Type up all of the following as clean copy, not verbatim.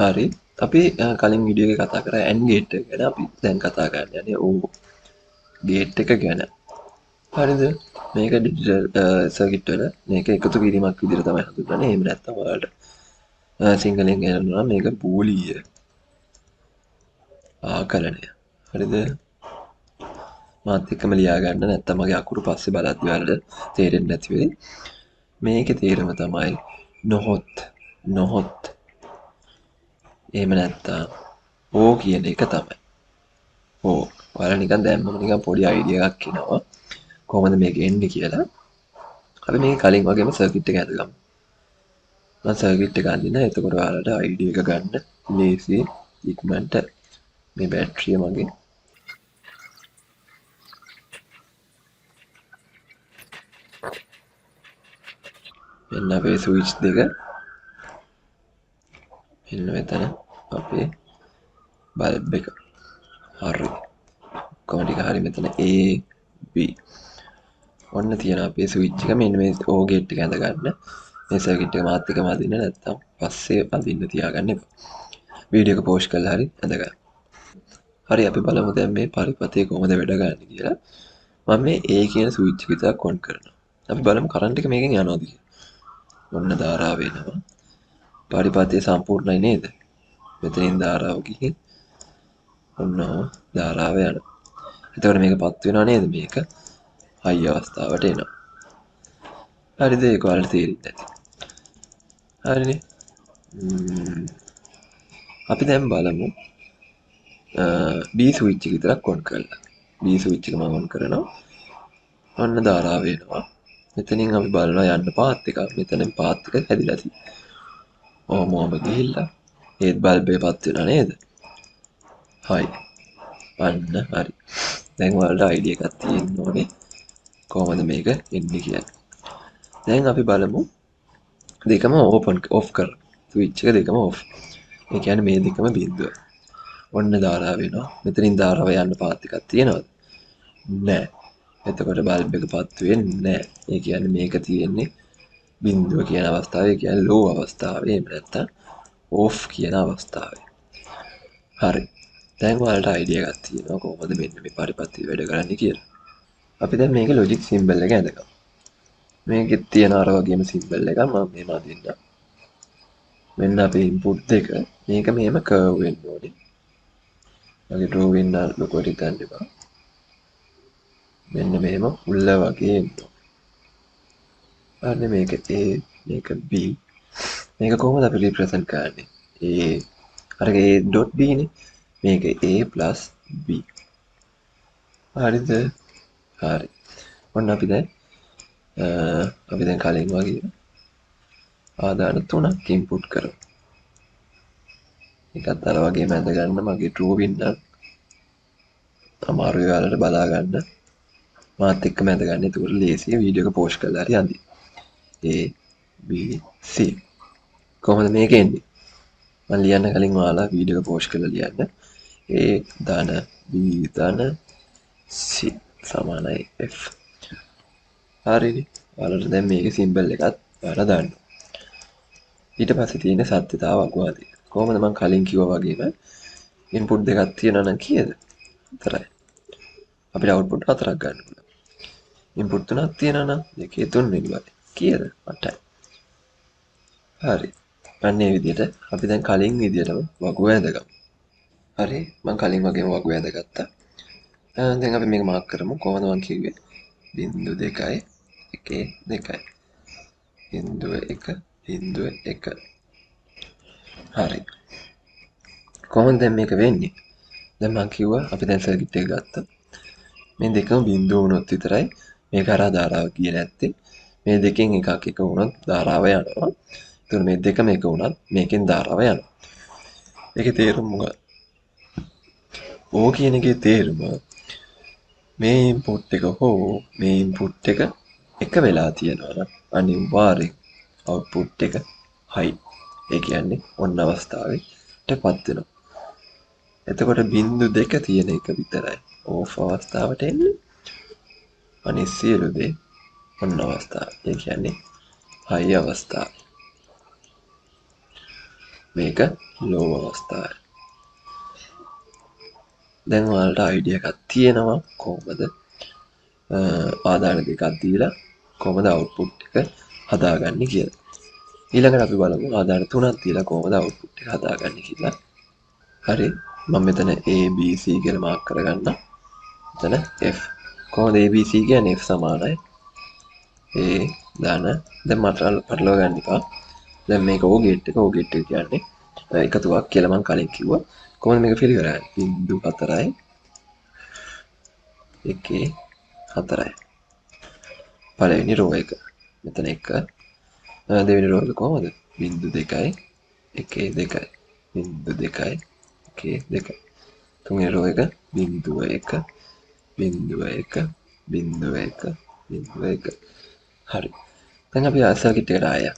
හරි. අපි කලින් වීඩියෝ එකේ කතා කරා AND gate එක ගැන. අපි දැන් කතා කරන්න යන්නේ OR gate එක ගැන. හරිද? මේක ඩිජිටල් සර්කිට් වල මේක එකතු කිරීමක් විදිහට තමයි හඳුන්වන්නේ. එහෙම නැත්නම් ඔයාලට සිංහලෙන් කියනවා නම් මේක බෝලීය ආකලනය. හරිද? මාත් එක්කම ලියා ගන්න, නැත්නම් මගේ අකුරු පස්සේ බලද්දි ඔයාලට තේරෙන්නේ නැති වෙයි. මේකේ තේරුම තමයි නොහොත් නොහොත් එහෙම නැත්නම් ඕ කියන එක තමයි. ඕ ඔයාලා නිකන් දැම්මම නිකන් පොඩි අයිඩියා එකක් එනවා කොහොමද මේක එන්නේ කියලා. අපි මේක කලින් වගේම සර්කිට් එක හදගමු. මම සර්කිට් එක අඳින. එතකොට ඔයාලට අයිඩියා එක ගන්න ලේසි ඉක්මනට. මේ බැටරිය මගේ මෙන්න අපේ ස්විච් දෙක. මෙන්න මෙතන අපේ බල්බ් එක. හරි. ඔක්කොම ටික හරි. මෙතන A B. ඔන්න තියෙන අපේ ස්විච් එක. මෙන්න මේ OR gate එක ඇඳ ගන්න. මේ සර්කිට් එක මාත් එක්කම අඳින්න, නැත්නම් පස්සේ අඳින්න තියාගන්න එපා. වීඩියෝ එක පෝස්ට් කරලා හරි ඇඳ ගන්න. හරි, අපි බලමු දැන් මේ පරිපථය කොහොමද වැඩ ගන්නේ කියලා. මම මේ A කියන ස්විච් එක විතරක් ඔන් කරනවා. අපි බලමු කරන්ට් එක මේකෙන් යනවද කියලා. ඔන්න ධාරාව එනවා. පරිපථය සම්පූර්ණයි නේද? මෙතනින් ධාරාව ගිහින් ඔන්න ධාරාව යනවා. එතකොට මේක පත් වෙනව නේද? මේක හයි අවස්ථාවට එනවා. හරිද? ඒක ඔයාලට තේරෙන්නේ නැති. හරිනේ. අපි දැන් බලමු B switch එක විතරක් ඔන් කරලා. B switch එක මම ඔන් කරනවා. ඔන්න ධාරාව එනවා. මෙතනින් අපි බලනවා යන්න පාත් එකක්. මෙතනින් පාත් එක හැදිලා තියෙනවා. ඔහොම ඔහොම ගිහිල්ලා ඒත් බල්බ් එක පත් වෙනා නේද? හයි. අන්න හරි. දැන් ඔයාලට අයිඩියා එකක් තියෙන්න ඕනේ කොහොමද මේක එන්නේ කියලා. දැන් අපි බලමු දෙකම ඕපන් ඔෆ් කරලා. ස්විච් එක දෙකම ඔෆ්. ඒ කියන්නේ මේ දෙකම බිඳුව. ඔන්න ධාරාව වෙනවා. මෙතනින් ධාරාව යන්න පාත් එකක් තියෙනවද? නෑ. එතකොට බල්බ් එක පත් වෙන්නේ නෑ. ඒ කියන්නේ මේක තියෙන්නේ බිඳුව කියන අවස්ථාවේ, ඒ කියන්නේ ලෝ අවස්ථාවේ, එහෙම නැත්නම් ඔෆ් කියන අවස්ථාවේ. හරි. දැන් ඔයාලට අයිඩියා එකක් තියෙනවා කොහොමද මෙන්න මේ පරිපථය වැඩ කරන්නේ කියලා. අපි දැන් මේකේ ලොජික් සිම්බල් එක ඇඳගමු. මේකෙත් තියෙන අර වගේම සිම්බල් එකක් මම මෙහෙම අඳින්නම්. මෙන්න අපේ ඉන්පුට් දෙක. මේක මෙහෙම කර්ව් වෙන්න ඕනේ. මගේ ඩ්‍රෝවින් නම් ලොකුවට හිතන්න එපා. මෙන්න මෙහෙම උල්ල වගේ එන්න ඕනේ. හරි, මේක A, මේක B. මේක කොහොමද අපි රිප්‍රසන්ට් කරන්නේ? A අර A dot B නේ. මේක A plus B. හරිද? හරි. ඔන්න අපි දැන් කලින් වගේ ආදාන තුනක් ඉන්පුට් කරමු. ඒකත් අර වගේම ඇඳ ගන්න. මගේ ඩ්‍රෝවින් නම් අමාරුයි ඔයාලට බලා ගන්න. මාත් එක්කම ඇඳ ගන්න. එතකොට ලේසියි වීඩියෝ එක පෝස්ට් කරලා හරි අඳින්න. A B C. කොහොමද මේක එන්නේ? මම ලියන්න කලින් ඔයාලා වීඩියෝ එක පෝස්ට් කරලා ලියන්න. A ධන B ධන C සමානයි F. හරිනේ. ඔයාලට දැන් මේකේ සිම්බල් එකත් ඔයාලා දන්නවා. ඊට පස්සේ තියෙන සත්‍යතාව අගවාදී. කොහොමද මං කලින් කිව්වා වගේම ඉන්පුට් දෙකක් තියෙනවා නම් කීයද? 4යි. අපිට අවුට්පුට් 4ක් ගන්න පුළුවන්. ඉන්පුට් තුනක් තියෙනවා නම් දෙකේ තුන් වෙනි බලය කීයද? 8යි. හරි. අන්න ඒ විදිහට අපි දැන් කලින් විදිහටම වගුව ඇඳගමු. හරි, මං කලින් වගේම වගුව ඇඳගත්තා. දැන් අපි මේක මාක් කරමු. කොහොමද මං කිව්වේ? 0 2 1 2 0 1 0 1. හරි. කොහොමද දැන් මේක වෙන්නේ? දැන් මං කිව්වා අපි දැන් සර්කිට් එක ගත්තා. මේ දෙකම බිඳුව වුණොත් විතරයි මේක හරහා ධාරාව ගියේ නැත්තේ. මේ දෙකෙන් එකක් එක වුණොත් ධාරාව යනවා. එතකොට මේ දෙකම එක වුණත් මේකෙන් ධාරාව යනවා. ඒකේ තේරුම මොකක්ද? ඕ කියන එකේ තේරුම මේ ඉන්පුට් එක හෝ මේ ඉන්පුට් එක එක වෙලා තියෙනවා නම් අනිවාර්යෙන් අවුට්පුට් එක හයි. ඒ කියන්නේ ඔන්න අවස්ථාවේටපත් වෙනවා. එතකොට බිංදු දෙක තියෙන එක විතරයි ඕෆ් අවස්ථාවට එන්නේ. අනිත් සියලු දේ ඔන්න අවස්ථාව. ඒ කියන්නේ හයි අවස්ථාව. මේක ලෝ අවස්ථාවේ. දැන් ඔයාලට අයිඩියා එකක් තියෙනවා කොහොමද ආදාන දෙකක් දීලා කොහොමද අවුට්පුට් එක හදාගන්නේ කියලා. ඊළඟට අපි බලමු ආදාන තුනක් දීලා කොහොමද අවුට්පුට් එක හදාගන්නේ කියලා. හරි, මම මෙතන A B C කියලා මාක් කරගන්න. මෙතන F. කොහොමද A B C කියන්නේ? F සමානයි A ධන. දැන් මට පටලවා ගන්න එපා. දැන් මේක O gate එක, O gate එක කියන්නේ එකතුවක් කියලා මම කලින් කිව්වා. කොහොමද මේක ෆිල් කරන්නේ? 0.4යි 1 4යි. පළවෙනි රෝ එක. මෙතන 1. දෙවෙනි රෝ එක කොහොමද? 0.2යි 1 2යි. 0.2යි 1 2යි. තුන්වෙනි රෝ එක 0.1 0.1 0.1 0.1. හරි. දැන් අපි සර්කිට් එකට ආයා.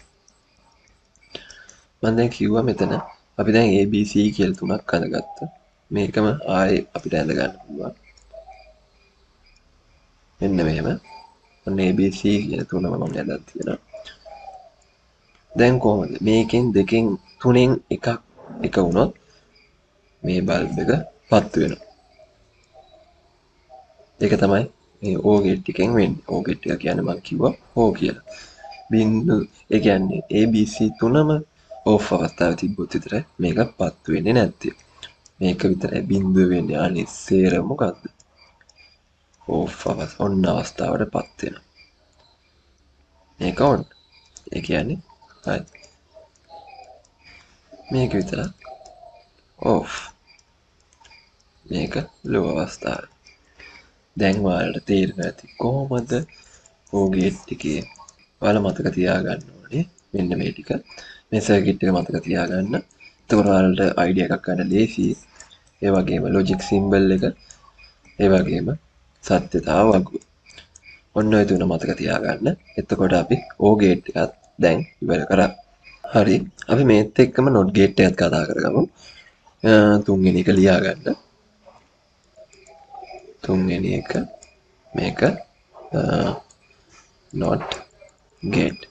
මම දැන් කිව්වා මෙතන අපි දැන් A B C කියලා තුනක් අඳගත්තා. මේකම ආයේ අපිට ඇඳ ගන්න පුළුවන්. මෙන්න මෙහෙම. ඔන්න A B C කියන තුනම මම ඇඳලා තියෙනවා. දැන් කොහොමද මේකෙන් දෙකෙන් තුනෙන් එකක් එක වුණොත් මේ බල්බ් එක පත්තු වෙනවා. ඒක තමයි මේ O gate එකෙන් වෙන්නේ. O gate එක කියන්නේ මම කිව්වා O කියලා. බිංදු ඒ කියන්නේ A B C තුනම ඔෆ් අවස්ථාවේ තිබ්බොත් විතරයි මේක පත්තු වෙන්නේ නැත්තේ. මේක විතරයි බිංදුව වෙන්නේ. අනිත් සේරම මොකද්ද? ඔෆ් ඔන් අවස්ථාවට පත් වෙනවා. මේක ඔන්. ඒ කියන්නේ හරි. මේක විතරක් ඔෆ්. මේක ලෝ අවස්ථාවේ. දැන් ඔයාලට තේරෙනවා ඇති කොහොමද O gate එකේ ඔයාලා මතක තියාගන්න ඕනේ මෙන්න මේ ටික. මේ සර්කිට් එක මතක තියාගන්න. එතකොට ඔයාලට අයිඩියා එකක් ගන්න ලේසියි. ඒ වගේම ලොජික් සිම්බල් එක, ඒ වගේම සත්‍යතාව වගුව. ඔන්න ඔය තුන මතක තියාගන්න. එතකොට අපි O gate එකත් දැන් ඉවර කරා. හරි. අපි මේත් එක්කම not gate එකත් කතා කරගමු. තුන්වෙනි එක ලියා ගන්න. තුන්වෙනි එක මේක not gate.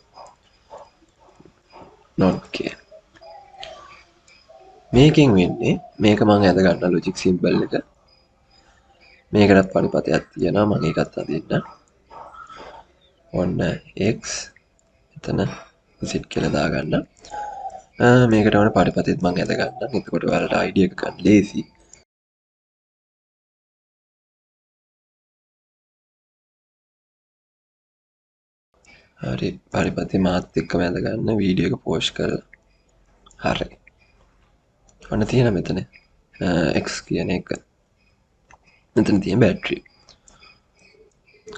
not gate. මේකෙන් වෙන්නේ මේක මම ඇඳ ගන්න ලොජික් සිම්බල් එක. මේකටත් පරිපථයක් තියෙනවා. මම ඒකත් අදින්න. ඔන්න x එතන z කියලා දාගන්න. මේකට ඕන පරිපථෙත් මම ඇඳ ගන්නම්. එතකොට ඔයාලට අයිඩියා එක ගන්න ලේසි. හරි, පරිපථේ මාත් එක්කම ඇඳ ගන්න වීඩියෝ එක පෝස්ට් කරලා. හරි. ඔන්න තියෙන මෙතන x කියන එක. මෙතන තියෙන බැටරි.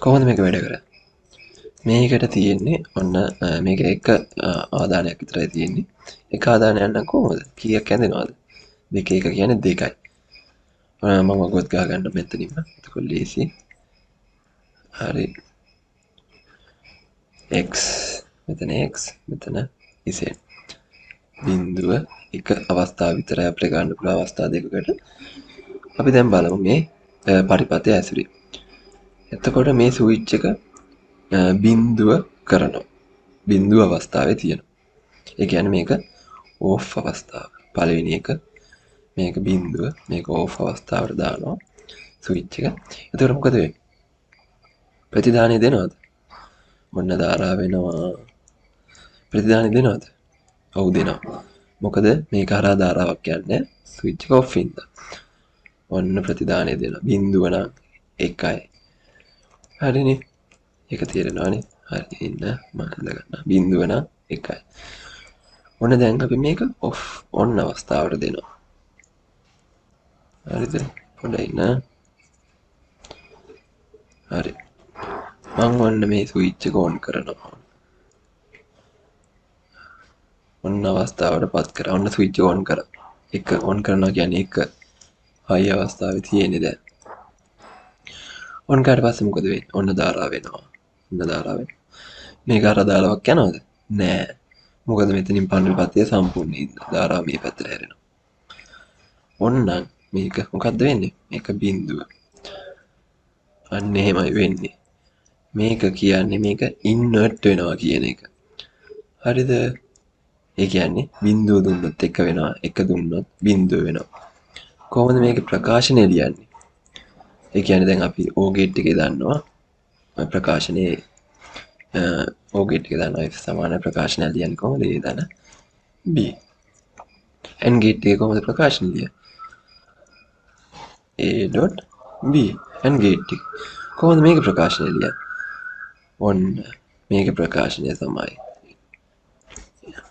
කොහොමද මේක වැඩ කරන්නේ? මේකට තියෙන්නේ ඔන්න මේක එක ආදානයක් විතරයි තියෙන්නේ. එක ආදානයක් නම් කොහොමද? කීයක් ඇඳෙනවද? දෙක එක කියන්නේ දෙකයි. මම වගුවත් ගහ ගන්න මෙතනින්ම. එතකොට ලේසි. හරි. x මෙතන x මෙතන z. බිංදුව එක අවස්ථාව විතරයි අපිට ගන්න පුළුවන් අවස්ථා දෙකකට. අපි දැන් බලමු මේ පරිපථය ඇසුරින්. එතකොට මේ ස්විච් එක බිංදුව කරනවා. බිංදුව අවස්ථාවේ තියෙනවා. ඒ කියන්නේ මේක ඕෆ් අවස්ථාව. පළවෙනි එක මේක බිංදුව, මේක ඕෆ් අවස්ථාවට දානවා ස්විච් එක. එතකොට මොකද වෙන්නේ? ප්‍රතිදානය දෙනවද? මොන්න ධාරා වෙනවා. ප්‍රතිදානය දෙනවද? ඔව් දෙනවා. මොකද මේක හරහා ධාරාවක් යන්නේ ස්විච් එක ඔෆ් හින්දා. ඔන්න ප්‍රතිදානය දෙනවා. බිංදුව නම් 1යි. හරිනේ. ඒක තේරෙනවනේ. හරි ඉන්න මම හදගන්නම්. බිංදුව නම් 1යි. ඔන්න දැන් අපි මේක ඔෆ් ඔන් අවස්ථාවට දෙනවා. හරිද? පොඩ්ඩක් ඉන්න. හරි. මං ඔන්න මේ ස්විච් එක ඔන් කරනවා. ඔන්න අවස්ථාවට පත් කරා. ඔන්න ස්විච් එක ඔන් කරා. එක ඔන් කරනවා කියන්නේ එක හයි අවස්ථාවේ තියෙන්නේ දැන්. ඔන් කරාට පස්සේ මොකද වෙන්නේ? ඔන්න ධාරාව වෙනවා. ඔන්න ධාරාව වෙනවා. මේක අර ධාරාවක් යනවද? නෑ. මොකද මෙතනින් පරිපථය සම්පූර්ණ හින්දා ධාරාව මේ පැත්තට හැරෙනවා. ඔන්නම් මේක මොකද්ද වෙන්නේ? මේක බිඳුව. අන්න එහෙමයි වෙන්නේ. මේක කියන්නේ මේක ඉන්වර්ට් වෙනවා කියන එක. හරිද? ඒ කියන්නේ බිංදුව දුන්නොත් 1 වෙනවා, 1 දුන්නොත් බිංදුව වෙනවා. කොහොමද මේකේ ප්‍රකාශනය ලියන්නේ? ඒ කියන්නේ දැන් අපි OR gate එකේ දන්නවා ප්‍රකාශනයේ, OR gate එකේ දන්නවා F සමාන ප්‍රකාශනය ලියන්නේ කොහොමද? A ධන B. AND gate එකේ කොහොමද ප්‍රකාශනය ලියන්නේ? A.B. AND gate එක. කොහොමද මේක ප්‍රකාශනය ලියන්නේ? ඔන්න මේක ප්‍රකාශනය තමයි.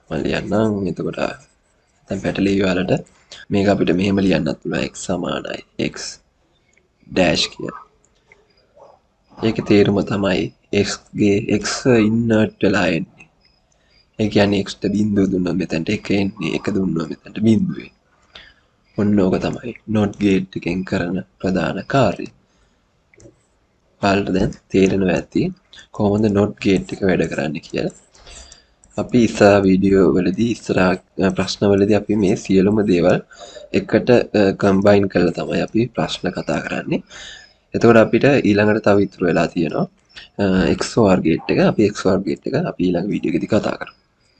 මම ලියන්නම්. එතකොට දැන් පැටලෙවි ඔයාලට. මේක අපිට මෙහෙම ලියන්නත් පුළුවන්, x සමානයි x dash කියලා. ඒකේ තේරුම තමයි x ගේ x ඉන්වර්ට් වෙලා එන්නේ. ඒ කියන්නේ x ට බිංදුව දුන්නොත් මෙතනට 1 එන්නේ, 1 දුන්නොත් මෙතනට බිංදුව එන්නේ. ඔන්න ඕක තමයි not gate එකෙන් කරන ප්‍රධාන කාර්යය. ඔයාලට දැන් තේරෙනවා ඇති කොහොමද not gate එක වැඩ කරන්නේ කියලා. අපි ඉස්සරහ වීඩියෝ වලදී, ඉස්සරහ ප්‍රශ්න වලදී අපි මේ සියලුම දේවල් එකට කම්බයින් කරලා තමයි අපි ප්‍රශ්න කතා කරන්නේ. එතකොට අපිට ඊළඟට තව ඉතුරු වෙලා තියෙනවා XOR gate එක. අපි XOR gate එක අපි ඊළඟ වීඩියෝ එකේදී කතා කරමු.